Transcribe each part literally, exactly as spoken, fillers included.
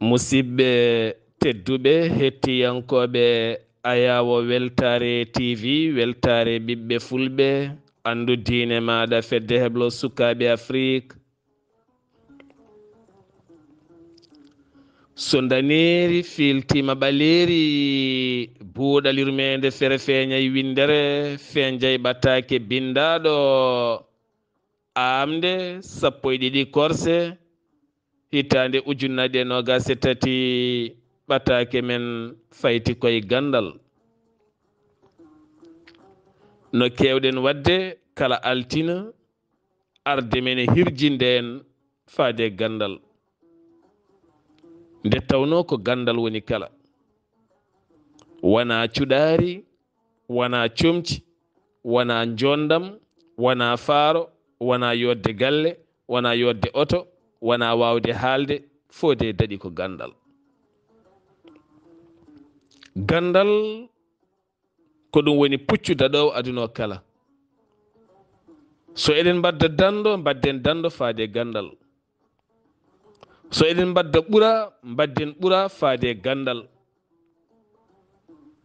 Musidɓe tedduɓe, hettiyankooɓe Ayaawo Weltaare T V, Weltaare ɓiɓɓe Fulɓe, anndu diine maaɗa, fedde heblo sukaaɓe Afrik. So ndaneeri fiiltiima ɓaleeri, buuɗal yurmeende fere feeñay winndere, feeñjay ɓataake binndaaɗo. Aamnde sappo e ɗiɗi korse, hitaande ujunnaje e noogas e tati, ɓataake men fayti koye ganndal. No keewɗen waɗde kala altine, arde men e hirjinde en faade e ganndal. Nde tawnoo ko ganndal woni kala. Wonaa cuɗaari, wonaa comci, wonaa njonndam, wonaa faaro, wonaa yooɗde galle, wonaa yooɗde oto, wonaa waawde haalde, fodde daɗi ko ganndal. Ganndal ko ɗum woni puccu daɗoowo aduna o kala. So eɗen mbadda danndo, mbadden danndo faade e ganndal. So eɗen mbadda ɓura, mbadden ɓura faade e ganndal.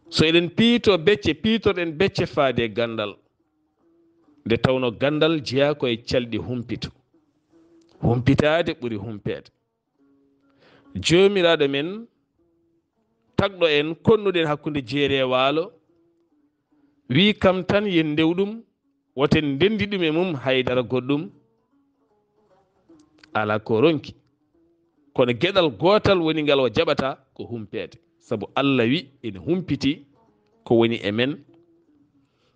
So eɗen piito becce, piitorɗen becce faade e ganndal. Nde tawnoo ganndal jeyaa ko e calɗi humpito. Humpitaade ɓuri humpeede. Joomiraaɗo men, tagɗo en, konnuɗen hakkunde jeeri e waalo, wii kam tan yen ndew ɗum, woten ndenndi ɗum e mum haydara goɗɗum. Alaa ko ronki. Kono geɗal gootal woni ngal o jaɓata ko humpeede. Sabu Alla wi ene humpiti ko woni e men,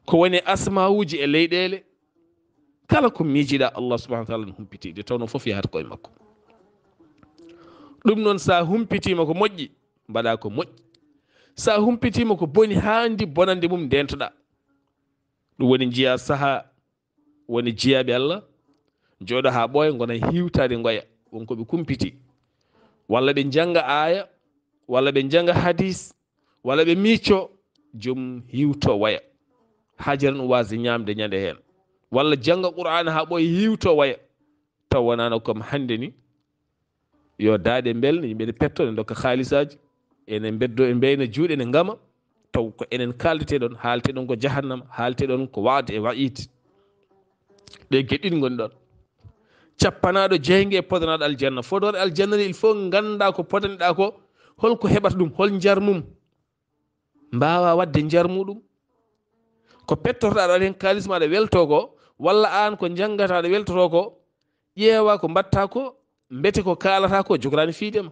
ko woni e asmaawuuji e leyɗeele. Kala ko miijiɗaa, Allah subhanahu wa taala ne humpiti, nde tawnoo fof yahata koye makko. Ɗum noon, so a humpitiima ko moƴƴi, mbaɗaa ko moƴƴi. So a humpitiima ko boni, haandi bonande mum ndeentoɗaa. Ɗum woni njiyaa sahaa, woni jiyaaɓe Allah, njooɗo haa ɓooya, ngona hiwtaade ngoya, won ko ɓe kumpiti. Walla ɓe njannga aaya, walla ɓe njannga hadis, walla ɓe miicco, joom hiwto waya. Hajara no waasde ñaamde ñande heen. Walla jannga Qur'aana haa ɓooya, hiwto waya. Taw wonaano comme hannde ni, yo daaɗe mbelne, yimɓe ne petto, ne ndokka haalisaaji, ene mbeddo, e mbeyna juuɗe, ne ngama, taw ko enen kaaldeteɗon, haalteɗon ko jahannama, haalteɗon ko waade e wa'iid. Ɗe geɗɗiɗi ngoni ɗon. Cappanaaɗo jeynge e podanaaɗo aljanna. Fodoore aljanna ni, il faut nganndaa ko podanɗaa ko, holko heɓata ɗum, hol njar mum. Mbaawa waɗde njar muɗum. Ko pettorɗaa ɗo heen kaalis ma aɗa weltoo ko, walla aan ko njanngataa aɗa weltotoo ko, ƴeewa ko mbaɗtaa ko, mbete ko kaalataa ko jogoraani fiide ma.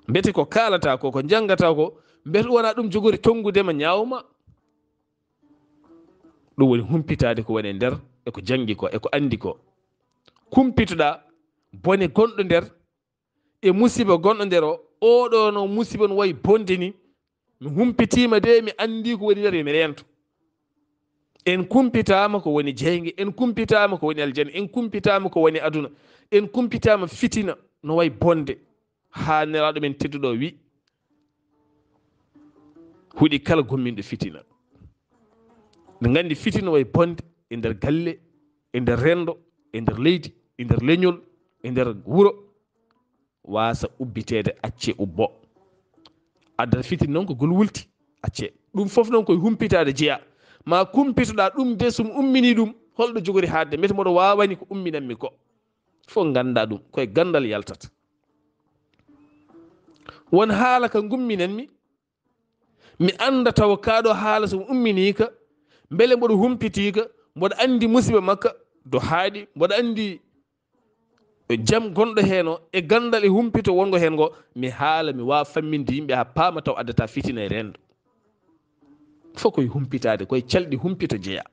Mbete ko kaalataa ko, ko njanngataa ko, mbete wonaa ɗum jogori tonngude ma, ñaawo ma. Ɗum woni humpitaade ko woni e nder, e ko janngi ko, e ko anndi ko. Kumpitoɗaa bone gonɗo nder, e musiba gonɗo nder o, oɗo no musiba no wayi bonde ni, mi humpitiima de, mi anndi ko woni nder, yo mi reento. En kumpitaama ko woni jeynge, en kumpitaama ko woni aljanna, en kumpitaama ko woni aduna, en kumpitaama fitina no wayi bonde. Haa Nelaaɗo men tedduɗo o wi, huɗi kala gomminɗo fitina. Ɓe nganndi fitina no wayi bonde e nder galle, e nder renndo, e nder leydi, e nder leñol, e nder wuro. Waasa ubbiteede, accee ubbo. Addata fitina noon ko gol wulti, accee. Ɗum fof noon koye humpitaade jeyaa. Ma kumpitoɗaa ɗum de, so mi umminii ɗum, holɗo jogori haaɗde? Mbete mboɗo waawani ko umminanmi ko? Fof nganndaa ɗum, koye ganndal yaltata. Won haala ka ngumminanmi, mi annda taw kaa ɗo haala so mi umminii ka, mbele mboɗo humpitii ka, mboɗo anndi musiba makka do haaɗi, mboɗo anndi jam gonɗo heen o, e ganndal e humpito wongo heen ngo, mi haala, mi waawa famminde yimɓe haa paama taw addata fitina e renndo. Fof koye humpitaade, koye calɗi humpito jeyaa.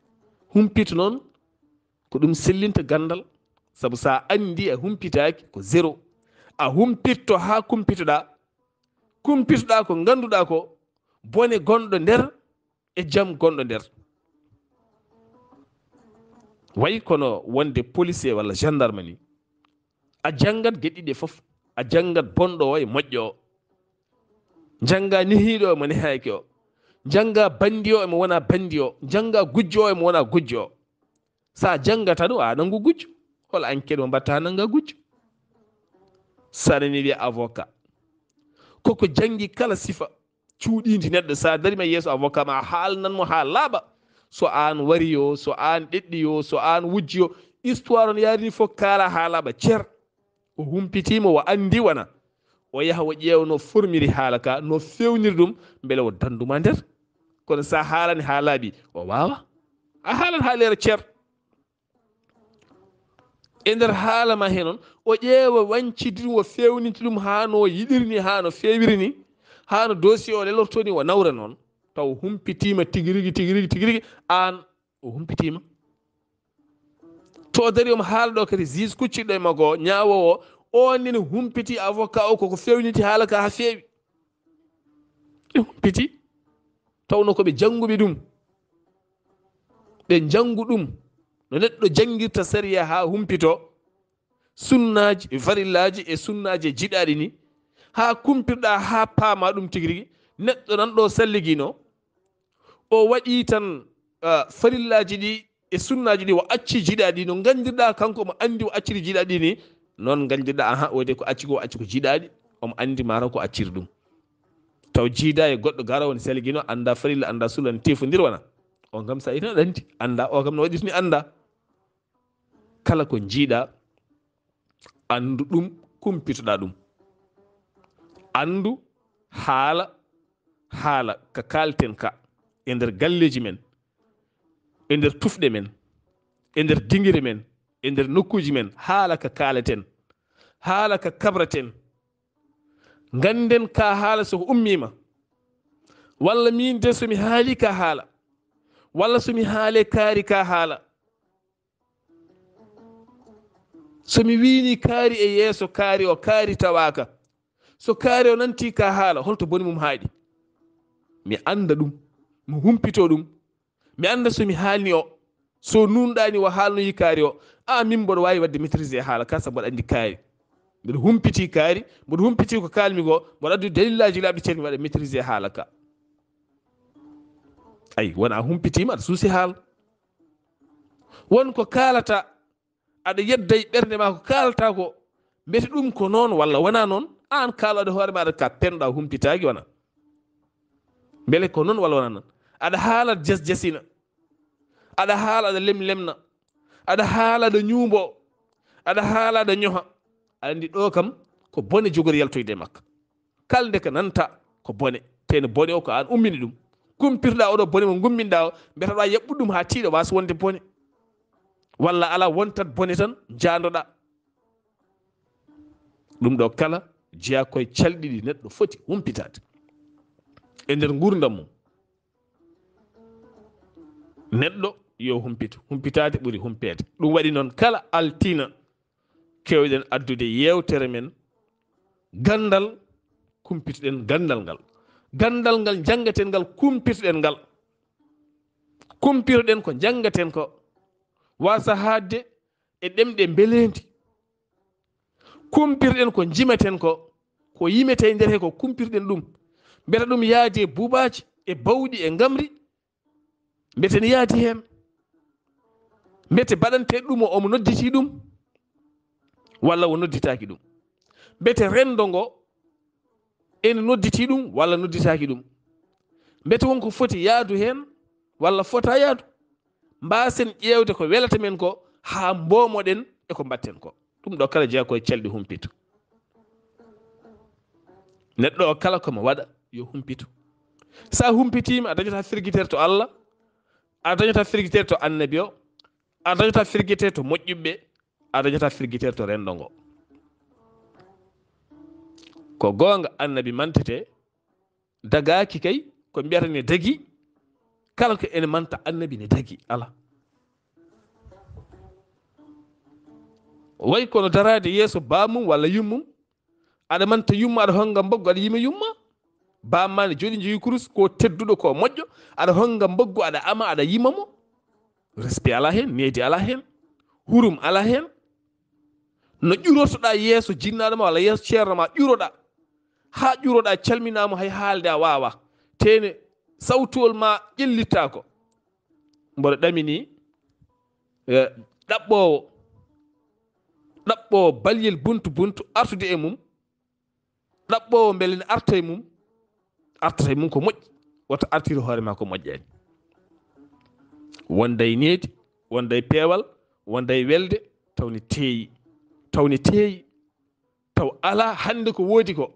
Humpito noon, ko ɗum sellinta ganndal, sabu so a anndi a humpitaaki, ko zéro. A humpitto haa kumpitoɗaa, kumpitoɗaa ko ngannduɗaa ko bone gonɗo nder, e jam gonɗo nder. Wayi kono wonde policier walla gendarme ni. A janngat geɗe ɗiɗi fof. A janngat bonɗo o e moƴƴo o. Njannga nehiiɗo o e mo nehaaki o. Njannga banndi o e mo wonaa banndi o. Njannga gujjo o e mo wonaa gujjo o. So a janngataa ɗum, a nanngu gujjo. Hol enquête mo mbaɗtaa nannga gujjo? Sanani wiya avocat. Koko janngi kala sifa cuuɗiindi neɗɗo, so a darima yeeso avocat ma, a haalnan mo haa laaɓa. So aan wari yo, so aan ɗeɗɗi yo, so aan wujji yo, histoire on yaarini fof kaala haa laaɓa cer. O humpitiima, o anndi wona. O yaha o ƴeewa no formiri haala ka, no feewniri ɗum, mbele o dannduma nder. Kono so a haalani haa laaɓi, o waawa. A haalan haa leera cer. E nder haala ma he noon, o ƴeewa wancidi ɗum, o feewniti ɗum haa no yiɗiri ni, haa no feewiri ni, haa no dossier o lelorto ni, o nawra noon. Taw humpitiima tigi rigi, tigi rigi, tigi rigi, aan o humpitiima. To o dari omo haala ɗo kadi, juge kucciɗo e makko o, ñaawoowo o, on nene humpiti avocat o, koko feewniti haala ka haa feewi. Ɓe humpiti, tawno ko ɓe jannguɓe ɗum. Ɓe njanngu ɗum no neɗɗo janngirta sariya haa humpito sunnaaji, farillaaji e sunnaaji e jiɗaaɗi ni, haa kumpirɗa, haa paama ɗum tigi rigi. Neɗɗo nan ɗo salligino, o waɗi tan, ah, farillaaji ɗi e sunnaaji ɗi, o acci jiɗaaɗi, no nganndirɗa kanko omo anndi o acciri jiɗaaɗi ni, noon nganndirɗa, aha, o de ko acci ko, o acci ko jiɗaaɗi, omo anndi mataw ko acciri ɗum. Taw jiida e goɗɗo gara woni salgino, annda farilla, annda sunna, ne tefondir wona. On kam sa ina aɗa anndi, annda o kam no waɗirta ni, annda. Kala ko jiiɗa, anndu ɗum, kumpitoɗa ɗum. Anndu haala, haala ka kaalten ka e nder galleeji men, e nder tufɗe men, e nder dingire men, e nder nokkuuji men, haala ka kaalaten, haala ka kabraten. Ngannden ka haala so ko ummiima, walla miin de so mi haali ka haala, walla so mi haale kaari ka haala. So mi wiini kaari e yeeso kaari o, kaari tawaaka. So kaari o nanti ka haala, holto boni mum haaɗi? Mi annda ɗum, mi humpito ɗum. Mi annda so mi haalni o, so nunɗaani o haalnoyi kaari o. A, min mboɗo waawi waɗde maîtriser haala ka, sabu mboɗo anndi kaari. Mboɗo humpiti kaari, mboɗo humpiti ko kaalmi ko, mboɗo addu dalillaaji laaɓɗi ceermi waɗa maîtriser haala ka. Ay, wona a humpitiima, aɗa suusi haala. Won ko kaalata, aɗa yedda e ɓernde ma ko kaalata ko, mbete ɗum ko noon walla wona noon? Aan kaaloɗo hoore ma, aɗa ka penɗa, humpitaaki wona? Mbele ko noon walla wona noon? Aɗa haala aɗa jas-, jasina, aɗa haala aɗa lem-, lemna, aɗa haala aɗa ñuumbo, aɗa haala aɗa ñoha. Aɗa anndi ɗo kam ko bone jogori yaltoyde e makka. Kala nde ka nanta ko bone, te no bone o ko aan ummini ɗum. Kumpitoɗa oɗo bone mo ngumminɗa o, mbete aɗa waawi yaɓɓude ɗum haa tiiɗa, waasa wonde bone. Walla ala, wontat bone tan njaandoɗa. Ɗum ɗo kala jeyaa koye calɗi ɗi neɗɗo foti humpitaade e nder nguurndam mum. Neɗɗo yo humpito, humpitaade ɓuri humpeede. Ɗum waɗi noon kala altina keewɗen addude yeewtere men, ganndal, kumpitoɗen ganndal ngal. Ganndal ngal njanngaten ngal, kumpitoɗen ngal. Kumpitoɗen ko njanngaten ko, waasa haadde e ɗemɗe mbeleendi. Kumpitoɗen ko njimaten ko, ko yimetee nder he ko kumpitoɗen ɗum. Mbete ɗum yaadi e buubaaji, e bawɗi, e ngamri, mbete ne yaadi heen? Mbete baɗante ɗum o, omo nodditi ɗum, walla o nodditaaki ɗum? Mbete renndo ngo ene nodditi ɗum, walla nodditaaki ɗum? Mbete won ko foti yaadu heen, walla fota yaadu? Mbaasen ƴeewde ko welata men ko, haa mboomoɗen e ko mbaɗten ko. Ɗum ɗo kala jeyaa koye calɗi humpito. Neɗɗo o kala ko mo waɗa, yo humpito. So a humpitiima, a dañataa firgitere to Allah, a dañataa firgitere to Annabi o, a dañataa firgitere to moƴƴuɓe, a dañataa firgitere to renndo ngo. Ko goonga, Annabi mantete, dagaaki kay, ko mbiyata ne dagi, kala ko ene manta Annabi ne dagi, ala. Way kono daraade yeeso baamum walla yummum, aɗa manta yumma, aɗa honnga mbaggu, aɗa yima yumma. Baamma ne jooɗi, jogi kurus, ko tedduɗo, ko moƴƴo, aɗa honnga mbaggu, aɗa ama, aɗa yima mo. Respect ala heen, needi ala heen, hurum ala heen. No ƴurotoɗa yeeso jinnaaɗo ma walla yeeso ceerno ma, ƴuroɗa. Haa ƴuroɗa, calminaa mo, hay haalde a waawa. Tene sawtuwol ma ƴellittaako. Mboɗo ɗamini, eh, ɗaɓɓoowo, ɗaɓɓoowo balyel buntu buntu artude e mum, ɗaɓɓoowo mbele ne arta e mum, artata e mum ko moƴƴi, wota artiro hoore maa ko moƴƴaani. Wonday needi, wonday peewal, wonday welde, taw ne teeyi, taw ne teeyi, taw alaa hannde ko woodi ko.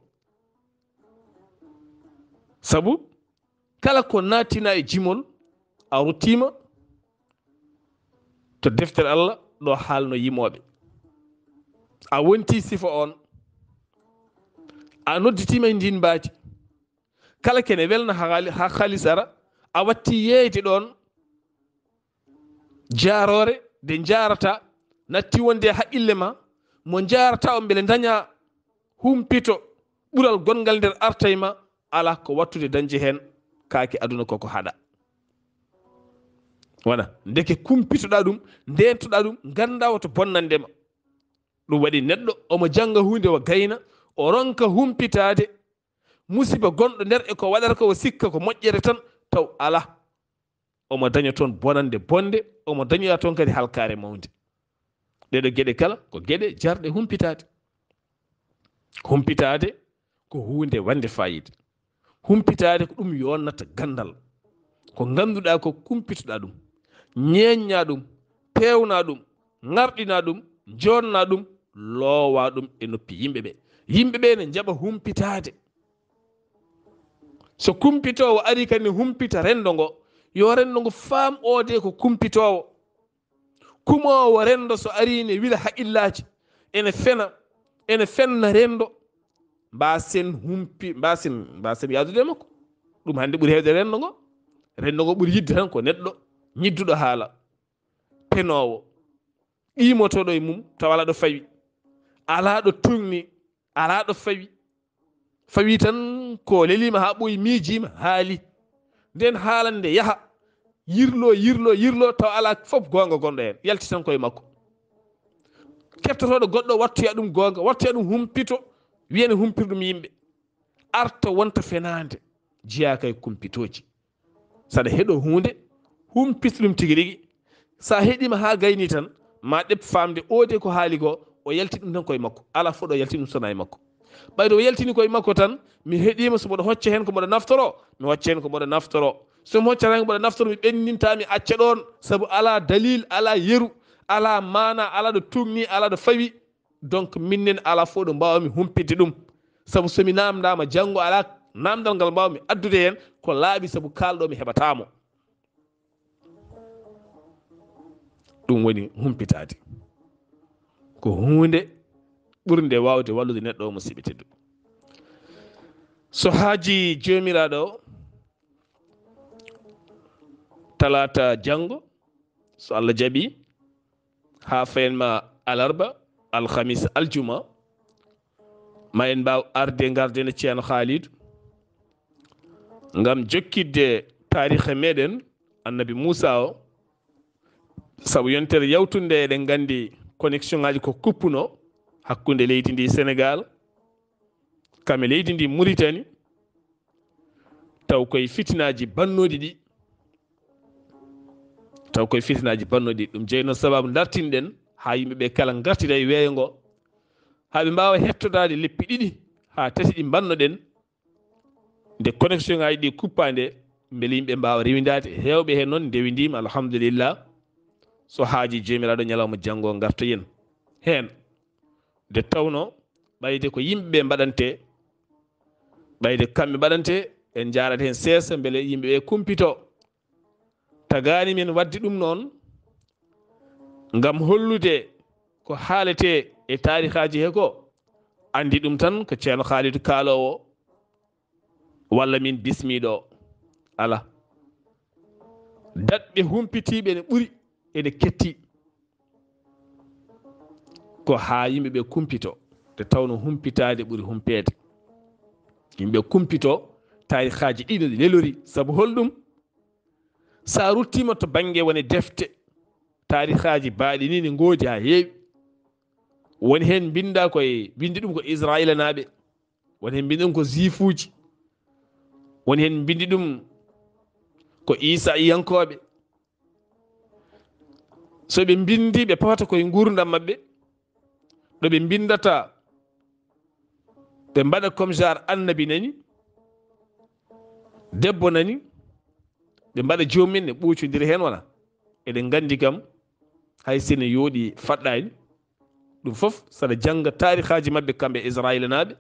Sabu kala ko naattina e jimol, a ruttiima to deftere Allah ɗo haalno yimooɓe. A wonti sifa on, a nodditiima e ndin mbaadi. Kala kene welna ha haali-, ha haalis ara, a watti yeeyde ɗon, jaaroore nde njaarata, natti wonde e haqqille ma, mo njaarata o mbele daña humpito ɓural gongal nder arta e ma, ala ko wattude dañde heen kaake aduna koko haɗa. Wona, ndeke kumpitoɗa ɗum, ndentoɗa ɗum, ngannda woto bonnande ma. Ɗum waɗi neɗɗo omo jannga huunde, o gayna, o ronka humpitaade musiba gonɗo nder e ko waɗata ko, o sikka ko moƴƴere tan, taw ala. Omo daña toon bonande bonde, omo dañoya toon kadi halkaare mawnde. Ɗeɗo geɗe kala ko geɗe jarɗe humpitaade. Humpitaade ko huunde wande fayida. Humpitaade ko ɗum yonnata ganndal. Ko ngannduɗaa ko kumpitoɗaa ɗum, ñeeññaa ɗum, peewnaa ɗum, ŋarɗinaa ɗum, joonnaa ɗum, loowaa ɗum e noppi yimɓe ɓe. Yimɓe ɓe ne njaɓa humpitaade. So kumpitoowo arii kadi ne humpita renndo ngo, yo renndo ngo faam oode ko kumpitoowo. Kumoowo renndo so arii ne wila haqqillaaji, ene fena, ene fenna renndo, mbaasen humpi-, mbaasen, mbaasen yahdude e makko. Ɗum hannde ɓuri heewde renndo ngo. Renndo ngo ɓuri yiɗde tan ko neɗɗo ñidduɗo haala, penoowo, qiimotooɗo e mum, tawa alaa ɗo fawi, alaa ɗo tuugni, alaa ɗo fawi. Fawi tan ko leliima haa ɓooyi, miijiima, haali. Nden haalande yaha, yirlo, yirlo, yirlo, tawa alaa fof goonga gonɗo heen. Yalti tan koye makko. Kettotooɗo goɗɗo wattoya ɗum goonga, wattoya ɗum humpito, wiyane humpir ɗum yimɓe. Arta wonta fenaande, jeyaaka e kumpitooji. Saɗa heɗo huunde, humpito ɗum tigi rigi. Sa heɗiima haa gayni tan, ma ɗeɓ faamde oode ko haali ko, o yalti ɗum tan koye makko. Alaa fof ɗo yalti ɗum sona e makko. Ɓayde o yaltini koye makko tan, mi heɗiima so mboɗo hocca heen ko mboɗo naftoro, mi hocca heen ko mboɗo naftoro. So mi hoccata heen ko mboɗo naftoro, mi ɓenninta, mi acca ɗoon, sabu alaa dalil, alaa yeru, alaa maana, alaa ɗo tuugni, alaa ɗo fawi. Donc, minen alaa fof ɗo mbaawmi humpitde ɗum. Sabu so mi naamndaama janngo, alaa naamndal ngal mbaawmi addude heen, ko laaɓi sabu kaalɗo mi heɓataa mo. Ɗum woni humpitaade. Ko huunde ɓurnde waawde wallude neɗɗo o, musiɓɓe tedduɓe. So haajii Joomiraaɗo o, talaata janngo, so Allah jaɓii, haa fayen ma alarba, alhamis, aljuma, ma en mbaaw arde ngarden e Ceerno Haalidu ngam jokkitde taariha meɗen Annabi Muusa o, sabu yontere yawtunde eɗen nganndi connexion ngaaji ko kuppuno hakkunde leydi ndi Senegaal, kam e leydi ndi Muritani, taw koye fitinaaji bannooɗi ɗi, taw koye fitinaaji bannooɗi ɗi. Ɗum jeyno sababu dartinɗen haa yimɓe ɓe kala ngartira e weeyo ngo, haa ɓe mbaawa hettodaade leppi ɗiɗi haa tati ɗi mbannoɗen, nde connexion ngaaji ɗi kuppaande, mbele yimɓe mbaawa rewindaade. Heewɓe heen noon ndewindiima, alhamdulillah. So haajii Joomiraaɗo, ñalawma janngo ngartoyen heen. Nde tawnoo ɓayde ko yimɓe ɓe mbaɗantee, ɓayde kamɓe mbaɗantee, en njaarat heen seesa mbele yimɓe ɓe kumpitoo. Tagaani min waɗde ɗum noon ngam hollude ko haaletee e taarihaaji he ko, anndi ɗum tan ko Ceerno Haalidu kaaloowo walla min bismiiɗo. Alaa. Daɗɓe humpitiiɓe ene ɓuri, ene ketti. Ko haa yimɓe ɓe kumpito, nde tawno humpitaade ɓuri humpeede. Yimɓe kumpito taarihaaji ɗi no ɗi lelori. Sabu holɗum? Sa ruttiima to bannge woni defte, taarihaaji baaɗi ni ne ngoodi haa heewi. Woni heen mbinnda koye, mbinndi ɗum ko Israayiila naaɓe. Woni heen mbinnda ɗum ko Juifuuji. Woni heen mbinnda ɗum ko Iisayankooɓe. So ɓe mbinndi, ɓe pafata koye nguurndam maɓɓe. ɗo ɓe mbindata, ɓe mbaɗa comme genre annabi nani, debbo nani, ɓe mbaɗa joomum en, ne ɓoocondira heen wona. Eɗen nganndi kam, hay so ne yooɗi faɗɗaani. Ɗum fof, saɗa jannga taarihaaji maɓɓe kamɓe Israayilanaaɓe,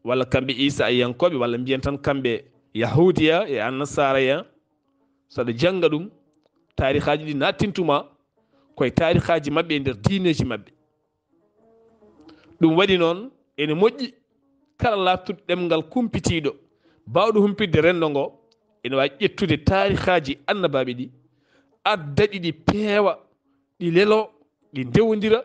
walla kamɓe Iisayankoɓe, walla mbiyen tan kamɓe Yahuudiya e Annasaara ya, saɗa jannga ɗum, taarihaaji ɗi nattintuma koye taarihaaji maɓɓe e nder diineeji maɓɓe. Ɗum waɗi noon, ene moƴƴi kala laaɓtuɗo ɗemngal kumpitiiɗo, baawɗo humpitde renndo ngo, ene waawi ƴettude taarihaaji annabaaɓe ɗi, adda ɗi, ɗi peewa, ɗi lelo, ɗi ndewondira,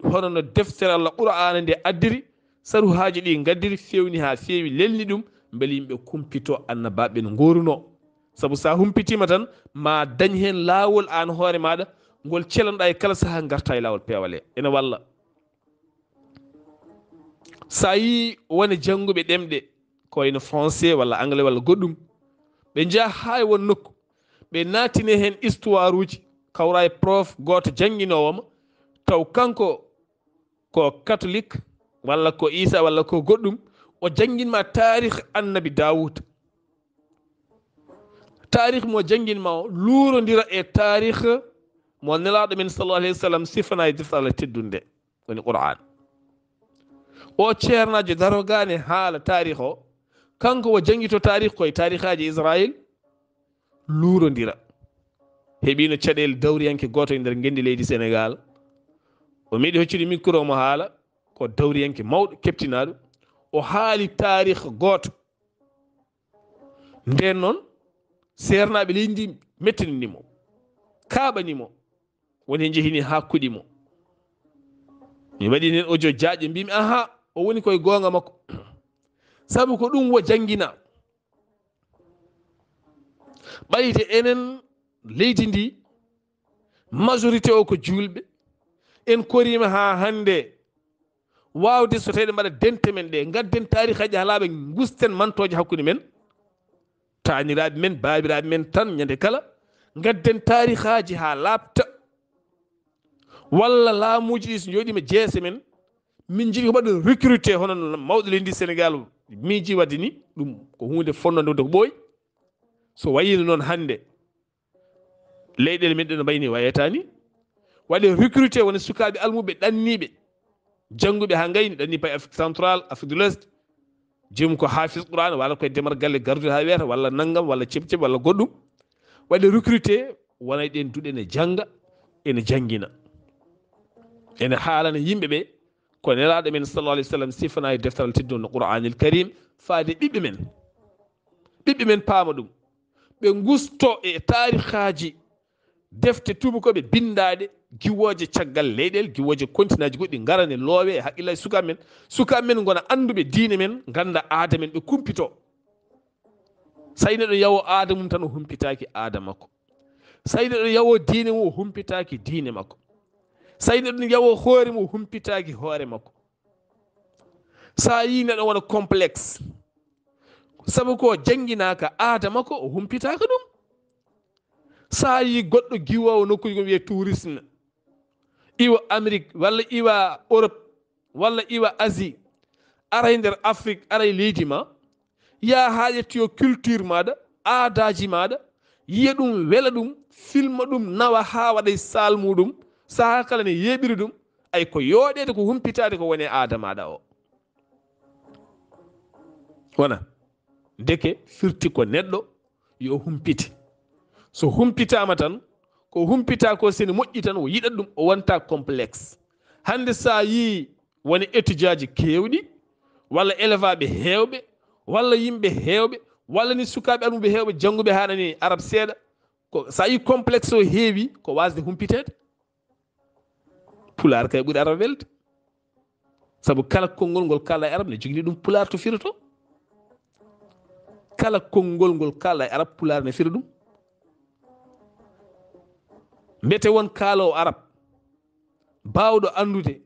hono no deftere Allah Qur'aana nde addiri, saruhaaji ɗi ngaddiri, feewni haa feewi, lelni ɗum, mbele yimɓe kumpito annabaaɓe no ngoorunoo. Sabu so a humpitiima tan, ma dañ heen laawol aan hoore maaɗa, ngol celanɗaa e kala sahaa, ngartaa e laawol peewal he. Ene walla. So a yii wone jannguɓe ɗemɗe, ko wayno français walla anglais walla goɗɗum, ɓe njaha haa e won nokku, ɓe naatine heen histoire uji, kawra e prof gooto jannginoowo ma, taw kanko ko katolik, walla ko Iisa, walla ko goɗɗum, o janngin ma taarih annabi Daawuud. Taarih mo janngin ma o, luurondira e taarih mo Nelaaɗo men sallallahu alayhi wa sallam sifana e deftere Allah teddunde, woni Qur'aan. O ceernaajo darogaane haala taarih o, kanko o janngito taarih koye taarihaaji Israayil, luurondira. Heɓiino caɗeele dawriyanke gooto e nder ngenndi leydi Senegaal. O meeɗi hoccude micro mo haala, ko dawriyanke mawɗo, keɓtinaaɗo. O haali taarih gooto. Ndeen noon, seernaaɓe leydi ndi mettinani mo, kaaɓani mo. Woni en njehini haa kuɗi mo. Mi waɗi heen audio jaaƴe, mbimi, aha, o woni koye goonga makko. Sabu ko ɗum wo janngina. Ɓayde enen leydi ndi, majorité o ko juulɓe. En koriima haa hannde waawde so tawii eɗen mbaɗa dente men ɗe, ngadden taarihaaji haa laaɓa, ngusten mantooje hakkunde men. Taaniraaɓe men, baabiraaɓe men tan, ñande kala, ngadden taarihaaji haa laaɓta. Walla laamuuji ɗi so njooɗiima jeese men, min njiɗi ko mbaɗen recruté hono no mawɗo leydi Senegaal miiji waɗde ni, ɗum ko huunde fonnode wonde ko ɓooyi. So wayiino noon hannde, leyɗeele men ɗe no mbayni wayataani, waɗe recruté woni sukaaɓe almuɓe ɗanniiɓe, jannguɓe haa ngayni, ɗanni payi Afrique Centrale, Afrique de l'Ouest, jom ko hafiz Qur'an, walla koye demal galle gardude haa weeta, walla nanngam, walla cep cep, walla goɗɗum. Waɗe recruté, wona e ɗen duɗe ne jannga, ene janngina. Ene haalana yimɓe ɓe, ko Nelaaɗo men sallallahu alayhi wa sallam sifana e deftaral teddunde Qur'anil Karim, faade ɓiɓɓe men. Ɓiɓɓe men paama ɗum. Ɓe ngusto e taarihaaji defte tuubakooɓe binndaaɗe, giwooje caggal leyɗeele, giwooje kontinaaji goɗɗi, ngara ne loowe e hakkillaaji sukaaɓe men. Sukaaɓe men ngona annduɓe diine men, ngannda aada men, ɓe kumpito. So neɗɗo yawo aada mum tan, o humpitaaki aada makko. So neɗɗo yawo diine mum, o humpitaaki diine makko. So neɗɗo yawo hoore mum, o humpitaaki hoore makko. So a yii neɗɗo wona complexe, sabu ko jannginaaka aada makko, o humpitaaka ɗum. So a yii goɗɗo giwoowo nokkuuji ko wiyee tourisme, iwa Amérique, walla iwa Europe, walla iwa Asie, aray nder Afrique, aray leydi ma, yaa haa ƴettoyo culture maaɗa, aadaaji maaɗa, yiya ɗum, wela ɗum, filma ɗum, nawa haa waɗa e saal muuɗum, sahaa kala ne yeeɓiri ɗum, ay ko yooɗeede, ko humpitaade ko woni e aada maaɗa o. Wona, ndeke firti ko neɗɗo yo humpite. So humpitaama tan, ko humpitaa ko, so ne moƴƴi tan, o yiɗat ɗum, o wonta complexe. Hannde so a yii woni étudiantji keewɗi, walla élèveaaɓe heewɓe, walla yimɓe heewɓe, walla ni sukaaɓe almuɓe heewɓe, jannguɓe haa nani arab seeɗa, ko so a yii complexe o heewi, ko waasde humpiteede. Pulaar kay ɓuri arab welde. Sabu kala konngol ngol kaalɗaa e arab ne jogini ɗum pulaar to firotoo. Kala konngol ngol kaalɗaa e arab, pulaar ne fira ɗum. Mbete won kaaloowo arab baawɗo anndude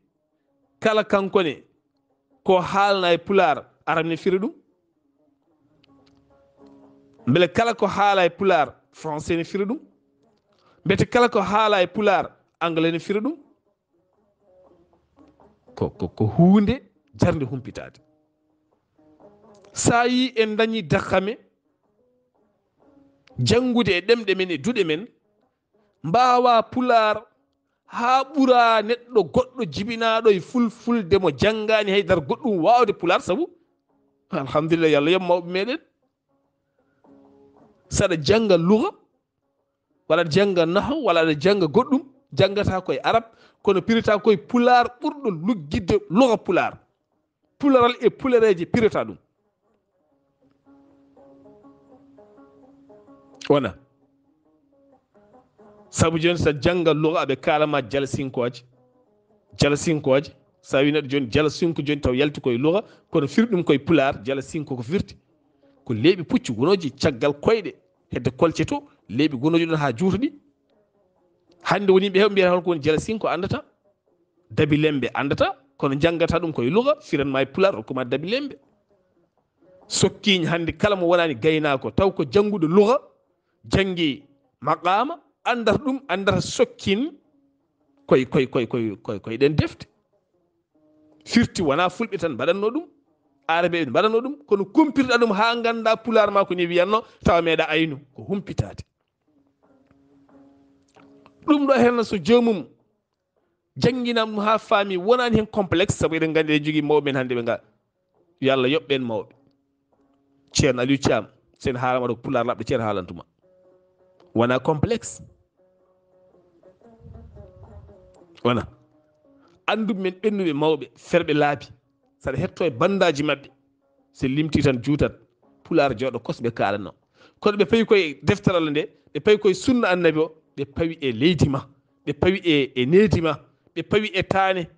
kala kanko ne ko haalna e pulaar, arab ne fira ɗum. Mbele kala ko haala e pulaar, français ne fira ɗum. Mbete kala ko haala e pulaar, anglais ne fira ɗum. Ko, ko, ko huunde jarnde humpitaade. So a yii en dañii dakhame janngude e ɗemɗe men e duɗe men, mbaawaa Pulaar haa ɓura neɗɗo goɗɗo jibinaaɗo e fulfulde mo janngaani haydara goɗɗum waawde Pulaar, sabu, alhamdulillah, yo Allah yoɓ mawɓe meɗen. So aɗa jannga luga, walla aɗa jannga nahu, walla aɗa jannga goɗɗum, janngata koye arab, kono pirata koye Pulaar ɓurɗo luggitde luga Pulaar. Pularal e pulereeje pirata ɗum. Wona. Sabu jooni so jannga luga, ɓe kaala ma jalasinkooje. Jalasinkooje. So a wii neɗɗo jooni jalasinko jooni taw yalti koye luga, kono firi ɗum koye Pulaar, jalasinko ko firti? Ko leeɓi pucci gonooji caggal koyɗe, hedde kolce to, leeɓi gonooji ɗon haa juuta ɗi. Hannde woni ɓe heɓ mbiyata holko woni jalasinko anndata. Dabilembe anndata, kono janngata ɗum koye luga, firan ma e Pulaar, hokkuma dabilembe. Sokkiiñ hannde kala mo wonaani gaynaako, taw ko jannguɗo luga, janngi maqaama, anndata ɗum, anndata sokkiiñ koye, koye, koye, koye, koye, koye ɗen defte. Firti wonaa fulɓe tan mbaɗatno ɗum, aarabeeɓe mbaɗatno ɗum, kono kumpirɗa ɗum haa ngannda Pulaar ma ko ni wiyatno, tawa meeɗa aynu, ko humpitaade. Ɗum ɗo henna so joomum jannginam ɗum haa faami, wonaani heen complexe, sabu eɗen nganndi eɗen njogii mawɓe men hannde ɓe nga, yo Allah yoɓ ɓeen mawɓe. Ceerno Aliou Thiam, so en haalama ɗo Pulaar laɓɗo ceerno haalantuma. Wonaa complexe. Wona. Annduɓe men ɓennuɓe mawɓe, ferɓe laabi. Saɗa hetto e banndaaji maɓɓe. So limti tan juutat. Pulaar jooɗo kosɓe kaalanno. Kono ɓe pawi koye deftere Allah nde, ɓe pawi koye sunna annabi o, ɓe pawi e leydi ma, ɓe pawi e, e needi ma, ɓe pawi e taane,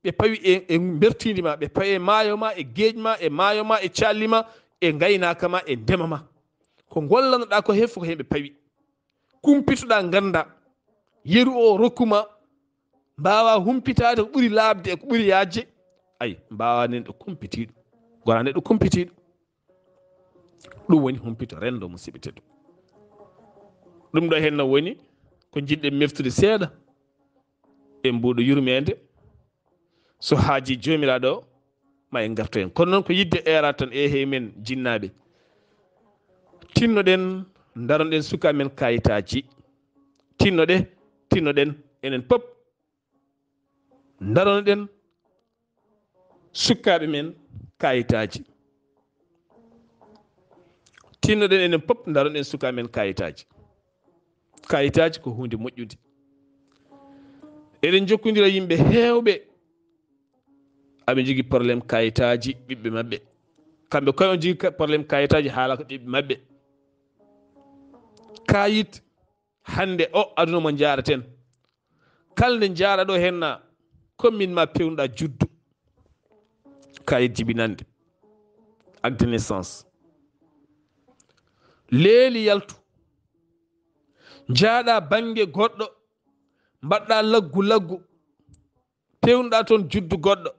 ɓe pawi e, e mbertindi ma, ɓe pawi e maayo ma, e geeƴ ma, e maayo ma, e calli ma, e ngaynaaka ma, e ndema ma. Ko ngollanoɗaa ko heen fof ko heen ɓe pawi. Kumpitoɗaa ngannda, yeru o rokku ma, mbaawa humpitaade ko ɓuri laaɓde e ko ɓuri yaajde. Ay, mbaawa nen ɗo kumpitiiɗo. Gona neɗɗo kumpitiiɗo. Ɗum woni humpito renndo, musidɓe teddu. Ɗum ɗo heen no woni ko njiɗɗen meftude seeɗa e mbuuɗo yurmeende. So haaji Joomiraaɗo o, ma en ngarto heen. Kono noon ko yiɗde eeraade tan, e hey men jinnaaɓe. Tinnoɗen, ndaroɗen sukaaɓe men kayitaaji. Tinnoɗe, tinnoɗen, enen pop. Ndaroɗen sukaaɓe men kayitaaji. Tinnoɗen enen pop, ndaroɗen sukaaɓe men kayitaaji. Kayitaaji ko huunde moƴƴunde. Eɗen njokkondira yimɓe heewɓe, aɓe njogii problème kayitaaji ɓiɓɓe maɓɓe. Kamɓe koye on njogii ka-, problème kayitaaji, haala ko ɓiɓɓe maɓɓe. Kayit hannde o aduna mo njaaraten. Kala nde njaara ɗo henna, commune ma pewnuɗa juddu. Kayit jibinande. Acte de naissance. Leeli yaltu. Njaaɗa bannge goɗɗo, mbaɗɗa laggu laggu. Pewnuɗa toon juddu goɗɗo.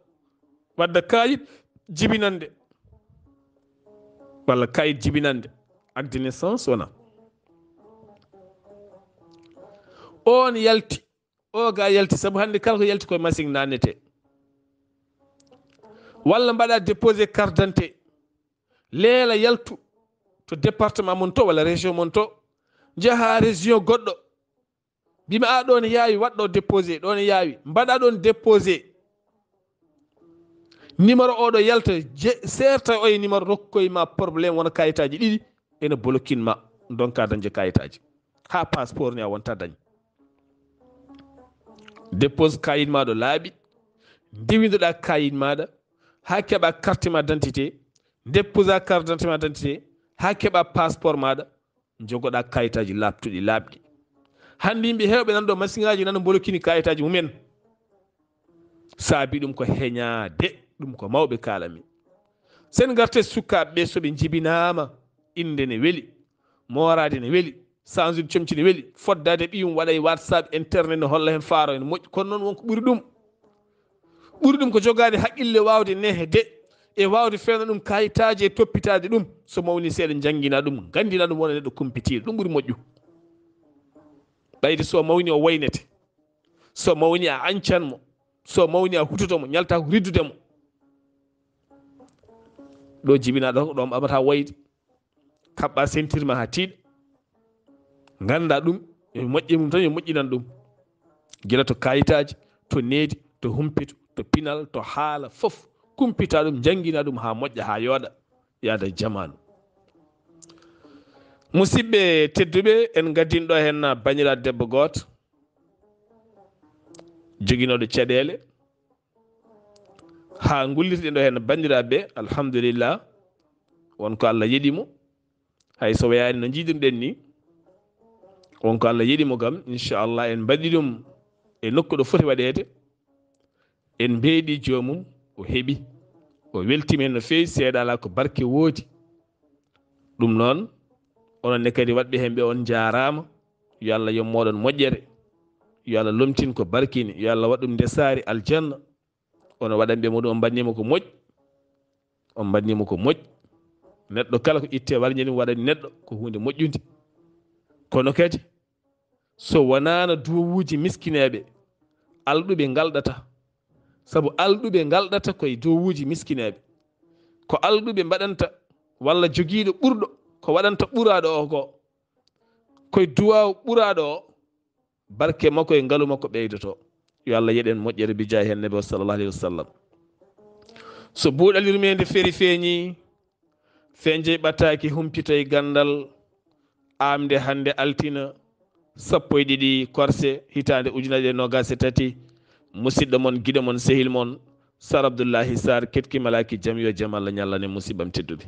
Wadda kayit jibinande. Walla kayit jibinande. Acte de naissance wona. On yalti. O ga yalti, sabu hannde kala ko yalti koye machine nannete. Walla mbaɗa déposé carte d'identité. Leela yaltu to département mon to walla région mon to. Njaha région goɗɗo. Mbima a ɗo ne yaawi, waɗɗo déposé, ɗo ne yaawi. Mbaɗa ɗon déposé. Numéro oɗo yalta, je-, serta o e numéro rokkoy ma problème wona kayitaji ɗiɗi. Ene bloquin ma, donka dañde kayitaji. Ha passeport ni a wonta dañ. Dépose kayit ma ɗo laaɓi, ndewindoɗa kayit maɗa, ha keɓa carte ma d'identité, déposa carte d'identité ma d'identité, ha keɓa passeport maɗa, jogoɗa kayitaji laaɓtuɗi, laaɓɗi. Hande yimɓe hewɓe nan ɗo masiŋaji nana mbolokini kayitaji mumen. Saabi ɗum ko heñaade, ɗum ko mawɓe kaalami. Sen garte sukaaɓe ɓe, so ɓe jibinaama, innde ne weli, mooraade ne weli, sansude comci ne weli, foddaade ɓiyum waɗa e WhatsApp, internet ne holla heen faaro ene moƴƴi, kono noon wonko ɓuri ɗum. Ɓuri ɗum ko jogaade haqqille, waawde nehde e waawde feewna ɗum kayitaaji e toppitaade ɗum. So mawni seeɗa, njanngina ɗum, nganndina ɗum wona neɗɗo kumpitiiɗo, ɗum ɓuri moƴƴu. Ɓayde so mawni o waynete, so mawni a ancan mo, So mawni a hutoto mo, ñalta ko riddude mo. Ɗo jibinaɗo ko ɗo ɓamata wayde. Kaɓɓa sentir ma ha tiiɗa. Ganda ɗum, e moƴƴe mum tan yo moƴƴinan ɗum. Gila to kayitaji, to needi, to humpito, to pinal, to haala, fof kumpita ɗum, jangina ɗum ha moƴƴa, ha yooɗa, yaada e jamaanu. Musidɓe tedduɓe, en gaddin ɗo hen banira debbo gooto joginoɗo caɗeele. Ha gullirɗen ɗo hen bandiraɓe, alhamdulillah, won ko Allah yeɗi mo. Hay so wayani no jiiɗirɗen ni, won ko Allah yeɗi mo kam, inchallah, en mbaɗi ɗum e nokku ɗo foti waɗede. En mbeeɗi joomum, o heɓi, o weltima hen no feewi, seeɗa ala ko barke woodi. Ɗum noon, onon ne kadi waɗɓe hen ɓe, on njaarama. Yo Allah yom moɗon moƴƴere. Yo Allah lomtin ko barkini, yo Allah waɗ ɗum ndesaari aljanna. Ono waɗan ɓe muɗum, on mbannimo ko moƴƴi, on mbannimo ko moƴƴi. Neɗɗo kala ko itte warñani ɗum waɗani neɗɗo ko huunde moƴƴunde. Kono kadi, so wonaano duwawuuji miskineeɓe, alɗuɓe ngalɗata. Sabu alɗuɓe ngalɗata koye duwawuuji miskineeɓe. Ko alɗuɓe mbaɗanta walla jogiiɗo ɓurɗo ko waɗanta ɓuraaɗo o ko. Koye duwaaw ɓuraaɗo o, barke makko e ngalu makko ɓeydoto. Yo Allah yeɗen moƴƴere bi jaahi hen Nabi o sallallahu alayhi wa sallam. So buuɗal yurmeende feri feeñi, feeñjey ɓattaaki humpitoy gandal, amde hande altina, sappo e ɗiɗi korse, hitaande ujunere e noogaas e tati, musidɗo mon, giɗo mon, sehil mon, Sar Abdullahi Sar, ketki malaaki jam, yo jam Allah ñallane musiɓɓam tedduɓe.